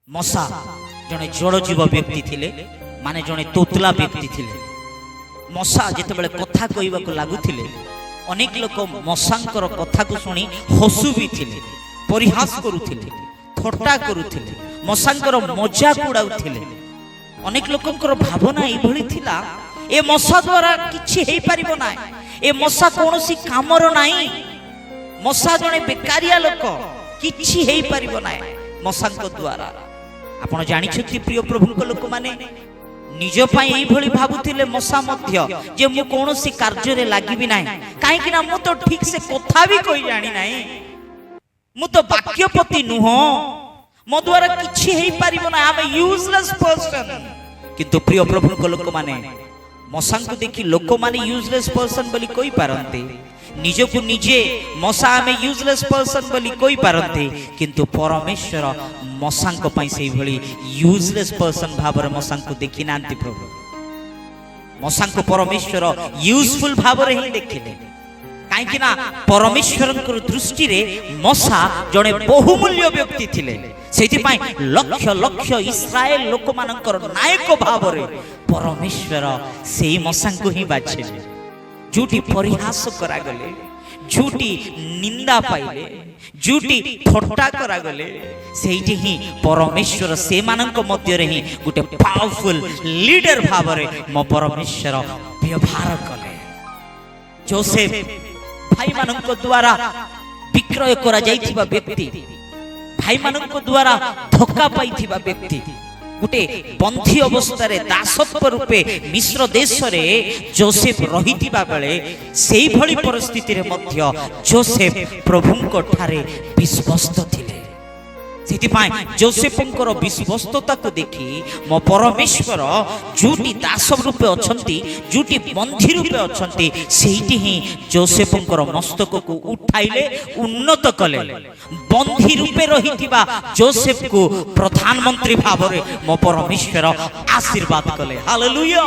ମୋଶା ଜଣେ ଜଡ଼ଜୀବ ବ୍ୟକ୍ତି ଥିଲେ, ମାନେ ଜଣେ ତୋତଲା ବ୍ୟକ୍ତି ଥିଲେ। ମୋଶା ଯେତେବେଳେ କଥା କହିବାକୁ ଲାଗୁଥିଲେ, ଅନେକ ଲୋକ ମୋଶାଙ୍କର କଥାକୁ ଶୁଣି ହସୁ ବି ଥିଲେ, ପରିହାସ କରୁଥିଲେ, ଥଟ୍ଟା କରୁଥିଲେ, ମୋଶାଙ୍କର ମଜାକ ଉଡ଼ାଉଥିଲେ। ଅନେକ ଲୋକଙ୍କର ଭାବନା ଏଇଭଳି ଥିଲା, ଏ ମୋଶା ଦ୍ୱାରା କିଛି ହେଇପାରିବ ନାହିଁ, ଏ ମୋଶା କୌଣସି କାମର ନାହିଁ, ମୋଶା ଜଣେ ବେକାରିଆ ଲୋକ, କିଛି ହେଇପାରିବ ନାହିଁ ମୋଶାଙ୍କ ଦ୍ୱାରା। ଆପଣ ଜାଣିଛନ୍ତି, ପ୍ରିୟ ପ୍ରଭୁଙ୍କ ଲୋକମାନେ, ନିଜ ପାଇଁ ଏଇଭଳି ଭାବୁଥିଲେ ମୋଶା ମଧ୍ୟ ଯେ ମୁଁ କୌଣସି କାର୍ଯ୍ୟରେ ଲାଗିବି ନାହିଁ, କାହିଁକି ନା ମୁଁ ତ ଠିକ ସେ କଥା ବି କହି ଜାଣି ନାହିଁ, ମୁଁ ତ ବାକ୍ୟପତି ନୁହଁ, ମୋ ଦ୍ୱାରା କିଛି ହେଇପାରିବ ନାହିଁ, ଆମେ ୟୁଜଲେସ୍ ପର୍ସନ। କିନ୍ତୁ ପ୍ରିୟ ପ୍ରଭୁଙ୍କ ଲୋକମାନେ, ମୋଶାଙ୍କୁ ଦେଖି ଲୋକମାନେ ୟୁଜଲେସ୍ ପର୍ସନ ବୋଲି କହିପାରନ୍ତି, ନିଜକୁ ନିଜେ ମୋଶା ଆମେ ୟୁଜଲେସ୍ ପର୍ସନ ବୋଲି କହିପାରନ୍ତି, କିନ୍ତୁ ପରମେଶ୍ୱର ମୋଶାଙ୍କ ପାଇଁ ସେଇଭଳି ୟୁଜଲେସ୍ ପର୍ସନ ଭାବରେ ମୋଶାଙ୍କୁ ଦେଖି ନାହାନ୍ତି। ପ୍ରଭୁ ମୋଶାଙ୍କୁ ପରମେଶ୍ୱର ୟୁଜଫୁଲ ଭାବରେ ହିଁ ଦେଖିଲେ, କାହିଁକି ନା ପରମେଶ୍ୱରଙ୍କର ଦୃଷ୍ଟିରେ ମୋଶା ଜଣେ ବହୁମୂଲ୍ୟ ବ୍ୟକ୍ତି ଥିଲେ। ସେଇଥିପାଇଁ ଲକ୍ଷ ଲକ୍ଷ ଇସ୍ରାଏଲ ଲୋକମାନଙ୍କର ନାୟକ ଭାବରେ ପରମେଶ୍ୱର ସେଇ ମୋଶାଙ୍କୁ ହିଁ ବାଛିଲେ। ଯୋଉଠି ପରିହାସ କରାଗଲେ, ଯୋଉଠି ନିନ୍ଦା ପାଇଲେ, ଯୋଉଠି ଥଟ୍ଟା କରାଗଲେ, ସେଇଠି ହିଁ ପରମେଶ୍ୱର ସେମାନଙ୍କ ମଧ୍ୟରେ ହିଁ ଗୋଟେ ପାୱାରଫୁଲ ଲିଡର ଭାବରେ ମୋ ପରମେଶ୍ୱର ବ୍ୟବହାର କଲେ। ଜୋସେଫ, ଭାଇମାନଙ୍କ ଦ୍ୱାରା ବିକ୍ରୟ କରାଯାଇଥିବା ବ୍ୟକ୍ତି, ଭାଇମାନଙ୍କ ଦ୍ୱାରା ଧୋକା ପାଇଥିବା ବ୍ୟକ୍ତି, ଗୋଟେ ବନ୍ଦୀ ଅବସ୍ଥାରେ ଦାସତ୍ୱ ରୂପେ ମିଶ୍ର ଦେଶରେ ଜୋସେଫ ରହିଥିବା ବେଳେ, ସେଇଭଳି ପରିସ୍ଥିତିରେ ମଧ୍ୟ ଜୋସେଫ ପ୍ରଭୁଙ୍କ ଠାରେ ବିଶ୍ୱସ୍ତ ଥିଲେ। ସେଥିପାଇଁ ଜୋସେଫଙ୍କର ବିଶ୍ୱସ୍ତତାକୁ ଦେଖି ମୋ ପରମେଶ୍ୱର ଯୋଉଠି ଦାସ ରୂପେ ଅଛନ୍ତି, ଯୋଉଠି ବନ୍ଦୀ ରୂପେ ଅଛନ୍ତି, ସେଇଠି ହିଁ ଜୋସେଫଙ୍କର ମସ୍ତକକୁ ଉଠାଇଲେ, ଉନ୍ନତ କଲେ। ବନ୍ଦୀ ରୂପେ ରହିଥିବା ଜୋସେଫକୁ ପ୍ରଧାନମନ୍ତ୍ରୀ ଭାବରେ ମୋ ପରମେଶ୍ୱର ଆଶୀର୍ବାଦ କଲେ। ହାଲେଲୁୟା!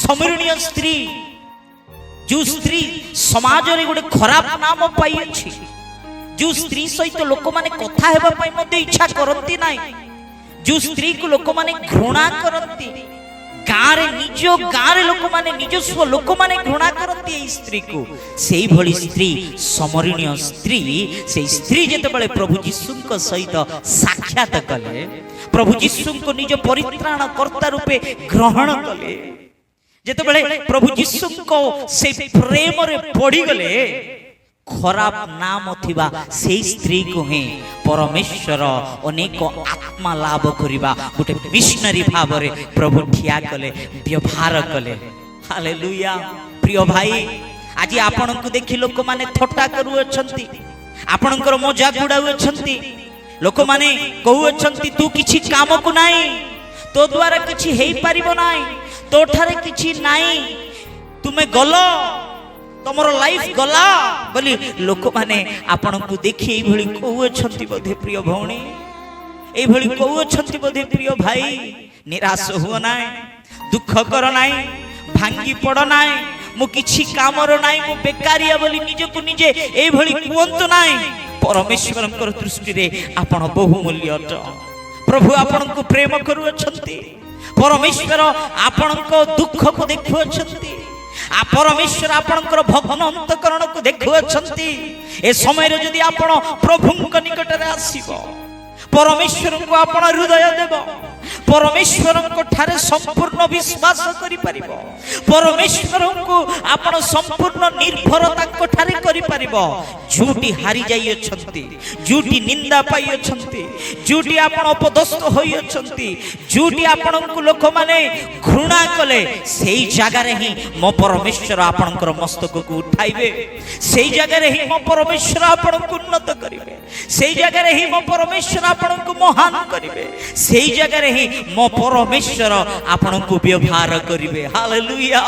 ଶମିରୋଣୀୟ ସ୍ତ୍ରୀ, ଯୋଉ ସ୍ତ୍ରୀ ସମାଜରେ ଗୋଟେ ଖରାପ ନାମ ପାଇଅଛି, ଯୋଉ ସ୍ତ୍ରୀ ସହିତ ଲୋକମାନେ କଥା ହେବା ପାଇଁ ମଧ୍ୟ ଇଚ୍ଛା କରନ୍ତି ନାହିଁ, ଯୋଉ ସ୍ତ୍ରୀକୁ ଲୋକମାନେ ଘୃଣା କରନ୍ତି, ଗାଁରେ, ନିଜ ଗାଁରେ ଲୋକମାନେ, ନିଜସ୍ୱ ଲୋକମାନେ ଘୃଣା କରନ୍ତି ଏଇ ସ୍ତ୍ରୀକୁ, ସେଇଭଳି ସ୍ତ୍ରୀ, ଶମିରୋଣୀୟ ସ୍ତ୍ରୀ, ସେଇ ସ୍ତ୍ରୀ ଯେତେବେଳେ ପ୍ରଭୁ ଯୀଶୁଙ୍କ ସହିତ ସାକ୍ଷାତ କଲେ, ପ୍ରଭୁ ଯୀଶୁଙ୍କୁ ନିଜ ପରିତ୍ରାଣ କର୍ତ୍ତା ରୂପେ ଗ୍ରହଣ କଲେ, ଯେତେବେଳେ ପ୍ରଭୁ ଯୀଶୁଙ୍କ ସେଇ ପ୍ରେମରେ ପଡ଼ିଗଲେ, ଖରାପ ନାମ ଥିବା ସେଇ ସ୍ତ୍ରୀକୁ ହିଁ ପରମେଶ୍ୱର ଅନେକ ଆତ୍ମା ଲାଭ କରିବା ଗୋଟେ ମିଶନାରୀ ଭାବରେ ପ୍ରଭୁ ଠିଆ କଲେ, ବ୍ୟବହାର କଲେ। ହାଲେଲୁୟା! ପ୍ରିୟ ଭାଇ, ଆଜି ଆପଣଙ୍କୁ ଦେଖି ଲୋକମାନେ ଥଟ୍ଟା କରୁଅଛନ୍ତି, ଆପଣଙ୍କର ମଜାକ ଉଡ଼ାଉଅଛନ୍ତି। ଲୋକମାନେ କହୁଅଛନ୍ତି, ତୁ କିଛି କାମକୁ ନାହିଁ, ତୋ ଦ୍ୱାରା କିଛି ହେଇପାରିବ ନାହିଁ, ତୋ ଠାରେ କିଛି ନାହିଁ, ତୁମେ ଗଲ, ତମର ଲାଇଫ ଗଲା ବୋଲି ଲୋକମାନେ ଆପଣଙ୍କୁ ଦେଖି ଏଇଭଳି କହୁଅଛନ୍ତି ବୋଧେ। ପ୍ରିୟ ଭଉଣୀ, ଏଇଭଳି କହୁଅଛନ୍ତି ବୋଧେ। ପ୍ରିୟ ଭାଇ, ନିରାଶ ହୁଅ ନାହିଁ, ଦୁଃଖ କର ନାହିଁ, ଭାଙ୍ଗି ପଡ଼ ନାହିଁ। ମୁଁ କିଛି କାମର ନାହିଁ, ମୁଁ ବେକାରିଆ ବୋଲି ନିଜକୁ ନିଜେ ଏଇଭଳି କୁହନ୍ତୁ ନାହିଁ। ପରମେଶ୍ୱରଙ୍କର ଦୃଷ୍ଟିରେ ଆପଣ ବହୁମୂଲ୍ୟ ଅଟ। ପ୍ରଭୁ ଆପଣଙ୍କୁ ପ୍ରେମ କରୁଅଛନ୍ତି। ପରମେଶ୍ୱର ଆପଣଙ୍କ ଦୁଃଖକୁ ଦେଖୁଅଛନ୍ତି। ପରମେଶ୍ୱର ଆପଣଙ୍କର ଭଗ୍ନ ଅନ୍ତଃକରଣକୁ ଦେଖୁଅଛନ୍ତି। ଏ ସମୟରେ ଯଦି ଆପଣ ପ୍ରଭୁଙ୍କ ନିକଟରେ ଆସିବ, ପରମେଶ୍ୱରଙ୍କୁ ଆପଣ ହୃଦୟ ଦେବ, ପରମେଶ୍ୱରଙ୍କ ଠାରେ ସମ୍ପୂର୍ଣ୍ଣ ବିଶ୍ୱାସ କରିପାରିବ, ପରମେଶ୍ୱରଙ୍କୁ ଆପଣ ସମ୍ପୂର୍ଣ୍ଣ ନିର୍ଭର ତାଙ୍କ ଠାରେ କରିପାରିବ, ଯୋଉଠି ହାରି ଯାଇଅଛନ୍ତି, ଯୋଉଠି ନିନ୍ଦା ପାଇଅଛନ୍ତି, ଯୋଉଠି ଆପଣ ଅପଦସ୍ଥ ହୋଇଅଛନ୍ତି, ଯୋଉଠି ଆପଣଙ୍କୁ ଲୋକମାନେ ଘୃଣା କଲେ, ସେଇ ଜାଗାରେ ହିଁ ମୋ ପରମେଶ୍ୱର ଆପଣଙ୍କର ମସ୍ତକକୁ ଉଠାଇବେ। ସେଇ ଜାଗାରେ ହିଁ ମୋ ପରମେଶ୍ୱର ଆପଣଙ୍କୁ ଉନ୍ନତ କରିବେ। ସେଇ ଜାଗାରେ ହିଁ ମୋ ପରମେଶ୍ୱର ଆପଣଙ୍କୁ ମହାନ କରିବେ। ସେଇ ଜାଗାରେ ହିଁ ମୋ ପରମେଶ୍ୱର ଆପଣଙ୍କୁ ବ୍ୟବହାର କରିବେ। ହାଲେଲୁୟା!